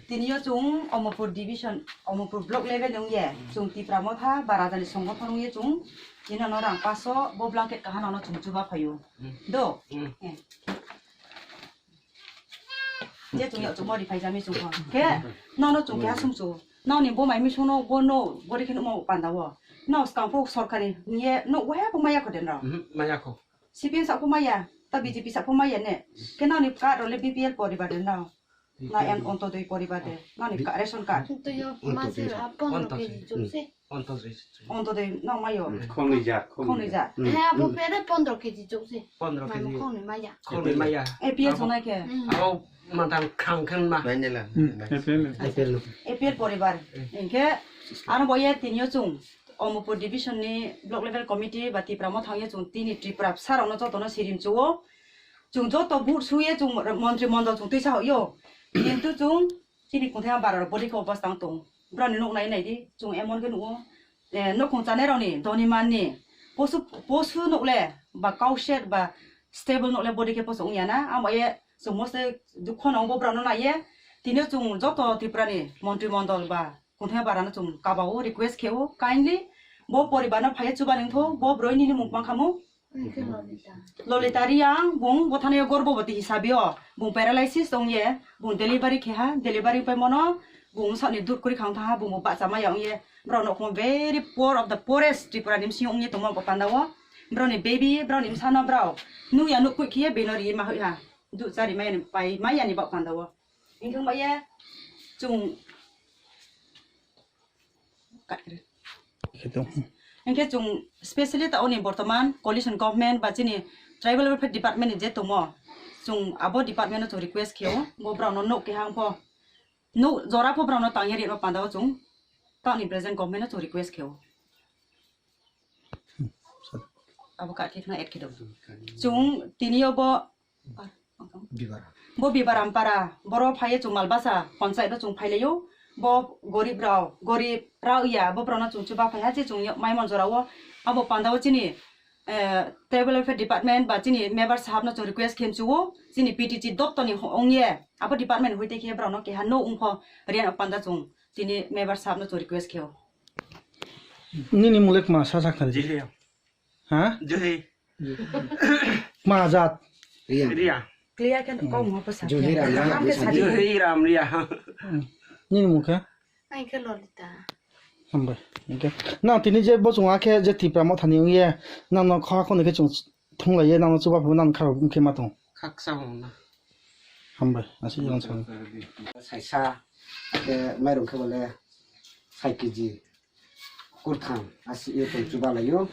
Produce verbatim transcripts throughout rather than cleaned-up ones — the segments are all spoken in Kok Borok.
Tini yo chwng Omorpur division, Omorpur block level ni wngye, chwng Tipra Motha ba Rajani Songgothon wngye chwng, tini no rang paso bo blanket kaham no chwng chuba phaio. Hmm. Do? Hmm. Eh. Je chwng yo chwng mori phaijami chwng kho. Khe, no no chwng khe aswng chu. No ni bo mai misung no bo no, bo ri khe no mo panda wo. No skang pho sorkari ye no wahe pho maya kho den ro. Mhm, maya kho. C P M sa pho maya, ta B J P sa pho maya ne. Khe no ni card ro le B P L poribar den ro. Na en Ontodoi poribar de. No ni ka-, ration card. Ontodoi. Ontodoi. Ontodoi no mayo. Khongnwi ja, khongnwi ja. Khongnwi ja. Hmm. He, abo pere pondro K G chuk se. Pondro K G. Mano khongnwi maya. Khongnwi maya. A P L abo sonai khe. Hmm. Abo matang khang khang ma. Bainela. Hmm, A P L. A P L. A P L poribar. Hmm. Hinkhe ano boye tinio chwng Omorpur division ni block level committee ba Tipra Motha ye chwng tini Tripura bwsarokno jotono sirim chuo. Chwng joto vote suye chwng montri mondol chwng twisa hoyo. Kintu chwng chini kungthai bara rok body khe obostang tong. Brani nuk nai nai di, chwng emon khe nugo. Eh, nukhung chanai rokni, doni manni, posu, posu nukle, ba kauset, ba stable nukle body khe poso wngya na. Amo ye chwng moste dukho no wngbo brano naiye. Tini chwng joto Tripura ni montri mondol ba kungthai bara no chwng kabao request kheo, kindly bo poribar no phaiye chuba nangtho, bo broi nini mung pang khamu. Lolita Riang, bung bothani gorbo boti hisabi o, bung paralysis tong ye, bung delivery khe ha, delivery pai mono, bung sani dur kuri khang tha ha, bung bo bacha maya ong ye, bro no khum very poor of the poorest Tripura ni bsing ong ye tongmo bo panda o, bro ni baby, bro ni bsa no bro, nu ya nuk khui khe ye beno ri ma hoi ha, du chari maya ni pai maya ni bok panda o, ingkung ba ye, chung Hinkhe chwng specially ta oni bortoman coalition government ba chini tribal welfare department ni je tongmo, chwng abo department no chwng request kheo, bo brao no nok keha wngpho, nok jora pho brao no tangya rima panda o chwng ta oni present government no chwng request kheo. Abo ka khe khna add khe do. Chwng tini o bo Bibaram. Bo Bibaram para, boro phaiye chwng Malbasa, ponchai no chwng phailaio, bo gorib rao, gorib rao ya, bo borok no chwng chuba phaiha, je chwng mai monjora o, abo panda o chini, eh, tribal welfare department ba chini member sahab no chwng request khe mchuo, chini P T C doptor ni ong ye, abo department hoite khe borok no keha no ungpho, riyan o panda chwng chini member sahab no chwng request kheo. Nini mulek ma sa sakha. Jihliya. Ha? Juhi. Ma jat? Riya. Riya. Clear khe kok mo pasa. Juhi Ram Riya. Juhi Ram Riya. Hmm. Nini mung khe? Ai khe Lolita. Hambai. Hingke. Na tini je bo chwng akhe je Tipra Motha ni wngye nang no kha khoni khe chwng thung lai ye nang no chuba phu nang kha rok wngkhe ma tong. Khaksa hong na. Hambai. Asi jong chwng. Saisa. Akhe mairung khe bole sai K G. Kurtham, asi ye tong chuba laio.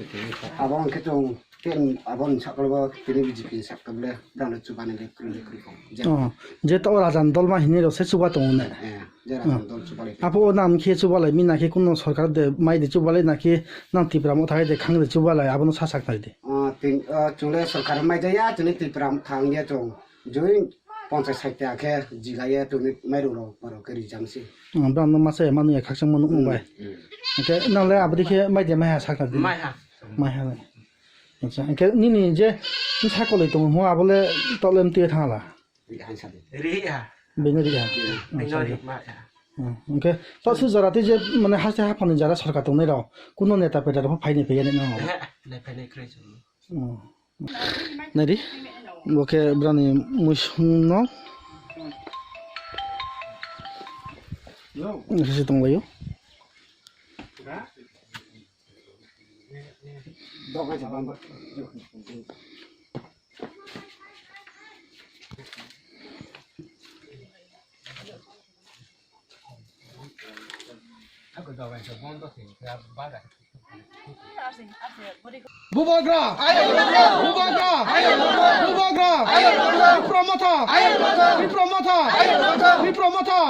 Abo hwnkhe tong, ten, abo ni saklo bo, tini B J P ni saklo bole, brano chuba ni le, kri le, kri kong. Je. Oh, je to Rajan dol ma hini rok se chuba tongo ne? Eh, je Rajan dol chuba lai. Apo o nam khe chuba lai, mi na khe kuno sorkar de, mai de chuba lai na khe, nang Tipra Motha de, khang de chuba lai, abo no sa sak nai de. Oh, tin, oh, chule sorkar mai jaya, chule Tipra Motha ya chong. Joi ponchas sait taka khe jiga ye tongni mairung rok borok khe rijam se. Hmm, brang no masa ya manu ya khakchang manu Hmm, bai. Hmm. Hingke nang le abadi khe mai de mai ha sakha di. Mai ha. Mai ha le. Acha, hingke nini je ni sakol tong ho abole tolem twi thangla. Ri han sa de. Ri ha. Bini ri ha. Ri ha. Acha, ri acha. Ma ha. Hmm, hingke to su jara twi je mane haste haphani jara sarkar tongnai rok kuno neta peta rok phaini phaiyani no. He, le phaini kre chu. Hmm. Naidi, bo khe brani muisung no. Khe se tonglaio. Bubagra! Bubagra! Bubagra! Bipro Motha! Bipro Motha! Bipro Motha!